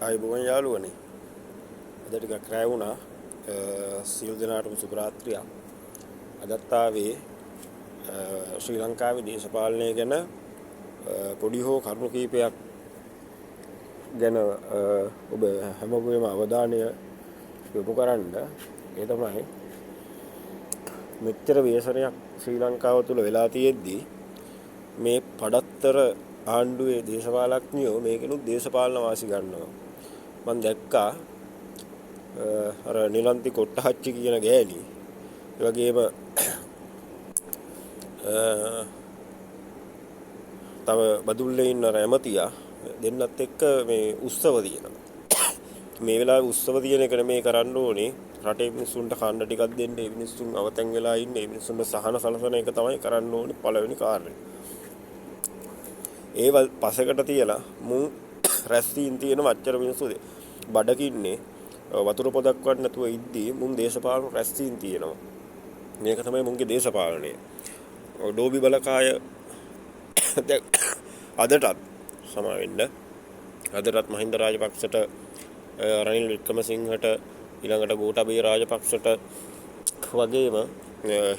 ආයුබෝවන් යාළුවනේ. අද ටිකක් රැ වුණා. සියලු දෙනාටම සුබ රාත්‍රියක්. අදත් ආවේ ශ්‍රී ලංකාවේ දේශපාලනය ගැන පොඩි හෝ කරුණු කීපයක් ගැන ඔබ හැමෝගේම අවධානය යොමු කරන්න. ඒ තමයි මෙච්චර ව්‍යසනයක් ශ්‍රී ලංකාව තුළ වෙලා තියෙද්දි මේ පඩත්තර ආණ්ඩුවේ දේශපාලඥයෝ මේකෙනුත් දේශපාලන වාසි ගන්නවා. මං දැක්කා අර නිලන්ති කොට්ටහච්චි කියන ගෑණි, ඒ වගේම තව බදුල්ලේ ඉන්න අර ඇමතියා දෙන්නත් එක්ක මේ උත්සව තියෙනවා. මේ වෙලාවේ උත්සව තියෙන එක නෙමෙයි කරන්න ඕනේ. රටේ මිනිස්සුන්ට කන්න ටිකක් දෙන්න, ඒ මිනිස්සුන් අවතැන් වෙලා ඉන්න, ඒ මිනිස්සුන්ට සහන සලසන එක තමයි කරන්න ඕනේ පළවෙනි කාර්යය. ඒවල් පසකට තියලා මුන් රැස්වීම් තියෙන වච්චර මිනිස්සු බඩකින්නේ වතුර පොදක්වත් නැතුව ඉද්දී මුන් දේශපාලන රැස්වීම් තියෙනවා. මේක තමයි මුන්ගේ දේශපාලනය. ඩෝබි බලකාය දැන් අදටත් සමා වෙන්න අදටත් මහින්ද රාජපක්ෂට, රනිල් වික්‍රමසිංහට, ඊළඟට ගෝඨාභය රාජපක්ෂට වගේම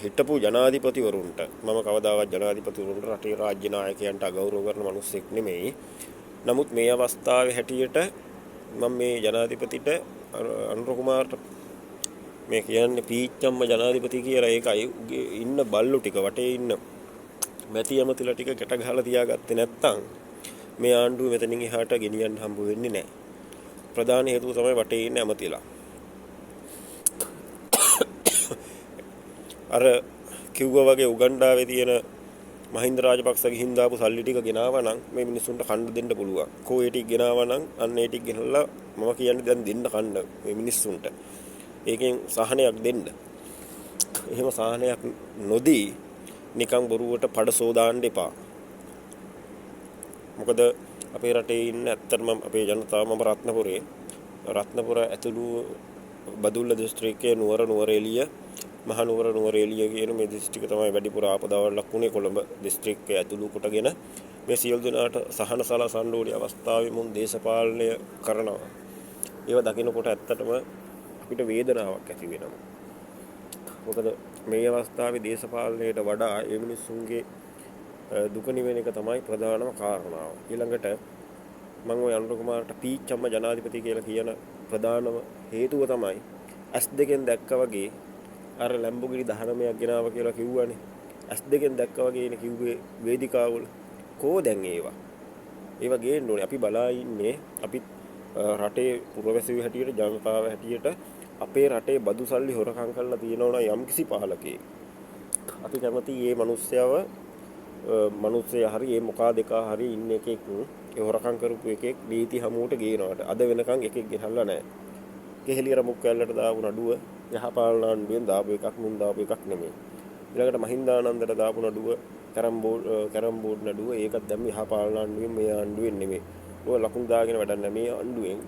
හිටපු ජනාධිපතිවරුන්ට, මම කවදාවත් ජනාධිපතිවරුන්ට රටේ රාජ්‍ය නායකයන්ට අගෞරව කරන මිනිස්සෙක් නෙමෙයි. නමුත් මේ අවස්ථාවේ හැටියට මම මේ ජනාධිපතිට අනුර කුමාරට මේ කියන්නේ පීච්චම්ම ජනාධිපති කියලා. ඒකයි උගේ ඉන්න බල්ලු ටික වටේ ඉන්න මැති ඇමතිලා ටික ගැට ගහලා තියාගත්තේ නැත්තම් මේ ආණ්ඩුව මෙතනින් එහාට ගෙනියන්න හම්බ වෙන්නේ නැහැ. ප්‍රධාන හේතුව තමයි වටේ ඉන්න ඇමතිලා. අර කිව්වා වගේ උගන්ඩාවේ තියෙන මහින්ද රාජපක්ෂ ගිහින් දාපු සල්ලි ටික ගෙනාවා නම් මේ මිනිස්සුන්ට කන්න දෙන්න පුළුවන්. කෝ ඒ ටික ගෙනාවා නම් අන්න ඒ ටික ගෙනල්ලා මම කියන්නේ දැන් දෙන්න කන්න මේ මිනිස්සුන්ට. ඒකෙන් සහනයක් දෙන්න. එහෙම සහනයක් නොදී නිකන් බොරුවට පඩසෝ දාන්න එපා. මොකද අපේ රටේ ඉන්න ඇත්තටම අපේ ජනතාව, මම රත්නපුරේ, රත්නපුර ඇතුළු බදුල්ල දිස්ත්‍රික්කයේ නුවර, නුවරඑළිය, මහනුවර, නුවරඑළිය කියන මේ දිස්ත්‍රික්ක තමයි වැඩිපුර ආපදාවල ලක් වුණේ. කොළඹ දිස්ත්‍රික්කය ඇතුළු කොටගෙන මේ සියලු දෙනාට සහන සලසන්න ඕනි අවස්ථාවේ මුන් දේශපාලනය කරනවා. ඒව දකිනකොට ඇත්තටම අපිට වේදනාවක් ඇති වෙනවා. මොකද මේ අවස්ථාවේ දේශපාලනයට වඩා ඒ මිනිස්සුන්ගේ දුක නිවෙන එක තමයි ප්‍රධානම කාරණාව. ඊළඟට මම ඔය අනුර කුමාරට පීච්චම්ම ජනාධිපති කියලා කියන ප්‍රධානම හේතුව තමයි ඇස් දෙකෙන් දැක්කා වගේ අර ලැම්බෝගිනි 19ක් ගෙනාවා කියලා කිව්වනේ. ඇස් දෙකෙන් දැක්කා වගේ නේ කිව්වේ වේදිකාවල. කෝ දැන් ඒවා? ඒවා ගේන්න ඕනේ. අපි බලා ඉන්නේ අපි රටේ පුරවැසියෝ හැටියට, ජනතාව හැටියට අපේ රටේ බදු සල්ලි හොරකම් කරලා තියෙනවා නම් යම්කිසි පාලකයෙක්, අපි කැමති මේ මිනිස්සයව, මිනිස්සයා හරි ඒ මොකා දෙකා හරි ඉන්න එකෙක්, ඒ හොරකම් කරපු එකෙක් නීති හමුවට ගේනවට. අද වෙනකන් එකෙක් ගෙනල්ලා නැහැ. කෙහෙලියර මුක් ඇල්ලට දාපු නඩුව යහපාලන ආණ්ඩුවෙන් දාපු එකක්, මුන් දාපු එකක් නෙමෙයි. ඊළඟට මහින්දානන්දට දාපු නඩුව කැරම් බෝඩ් නඩුව, ඒකත් දැම්ම යහපාලන ආණ්ඩුවෙන්, මේ ආණ්ඩුවෙන් නෙමෙයි. ඔය ලකුණු දාගෙන වැඩක් නැහැ. මේ ආණ්ඩුවෙන්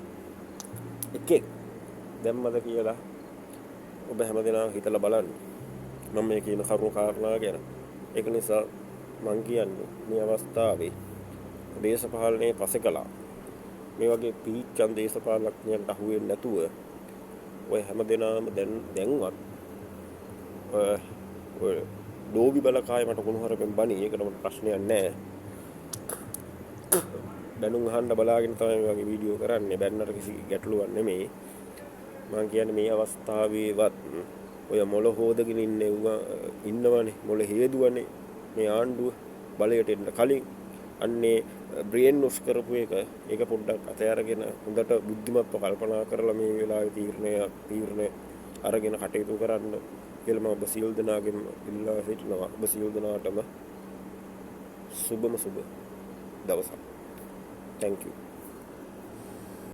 එකෙක් දැම්මද කියලා ඔබ හැමදෙනාම හිතලා බලන්න. මම මේ කියන කරුණු කාරණා ගැන. ඒක නිසා මං කියන්නේ මේ අවස්ථාවේ දේශපාලනයේ පසෙකලා මේ වගේ පීච්චන් දේශපාලඥයන්ට අහු වෙන්නේ නැතුව ඔය හැමදෙනාම දැන්වත් ඔය ඩෝබි බලකාය මට කුණුහරුපෙන් බනි. ඒකට මට ප්‍රශ්නයක් නෑ. බැනුම් අහන්න බලාගෙන තමයි මේ වගේ වීඩියෝ කරන්නේ. බැන්නට කිසි ගැටලුවක් නෙමෙයි. මං කියන්නේ මේ අවස්ථාවේවත් ඔය මොළ හොදගෙන ඉන්නවනේ, මොළ හේදුවනේ මේ ආණ්ඩුව බලයට එන්න කලින්. අන්නේ බ්‍රේන් වොෂ් කරපු එක, ඒක පොඩ්ඩක් අත අරගෙන හොඳට බුද්ධිමත්ව කල්පනා කරලා මේ වෙලාවේ තීරණය අරගෙන කටයුතු කරන්න කියලා මම ඔබ සියලු දෙනාගෙන් ඉල්ලා සිටිනවා. ඔබ සියලු දෙනාටම සුබම සුබ දවසක්. Thank you.